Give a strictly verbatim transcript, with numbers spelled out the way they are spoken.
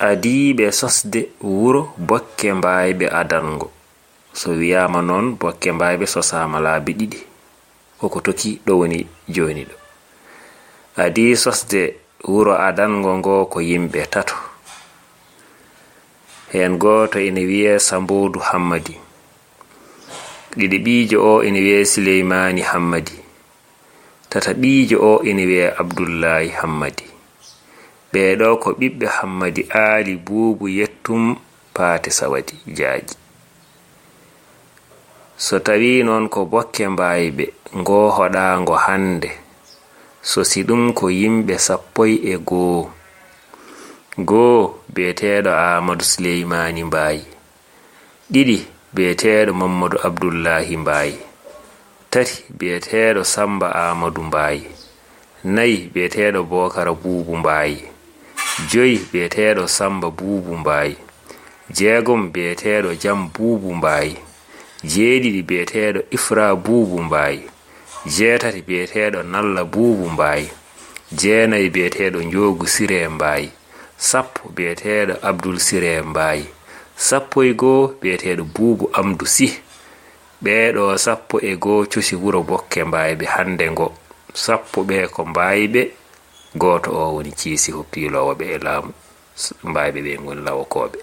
Adii ɓe sosde wuro Bokke Mbaayɓe Adango. So wiyaama noon, Bokke Mbaayɓe sosaama laabi ɗiɗi. Ko ko toki ɗo woni jooni ɗo. Adii sosde wuro Adango ngo ko yimɓe tato. Heen gooto ina wiyee Samboodu Hammadi. Ɗiɗi ɓiijo o ina wiyee Sileymaani Hammadi. Tata ɓiijo o ina wiyee Abdullaahi Hammadi. Ɓee ɗoo ko ɓiɓɓe Hammadi Aali Buubu Yettum Paate Sawadi Jaaƴi. So tawii noon ko Bokke Mbaayɓe ngoo hoɗaango hannde, sosi ɗum ko yimɓe sappo e goo. Goo biyeteeɗo Aamadu Sileymaani Mbaay. Ɗiɗi biyeteeɗo Mammadu Abdullaahi Mbaay. Tati biyeteeɗo Sammba Aamadu Mbaay. Nayi biyeteeɗo Bookara Buubu Mbaay. Joyi biyeteeɗo Sammba Buubu Mbaay. Jeegom biyeteeɗo Jam Buubu Mbaay. Jeeɗiɗi biyeteeɗo Ifra Buubu Mbaay. Jeetati biyeteeɗo Nalla Buubu Mbaay. Jeenayi biyeteeɗo Njoogu Siree Mbaay. Sappo biyeteeɗo Abdul Siree Mbaay. Sappo e goo biyeteeɗo Buubu Amdu Sih. Ɓee ɗoo sappo e goo cosi wuro Bokke Mbaayɓe hannde ngo. Sappo ɓee ko Mbaayɓe, gooto o woni Ciisi, ko piiloowo ɓe e laamu. S-, Mbaayɓe ɓee ngoni lawokooɓe.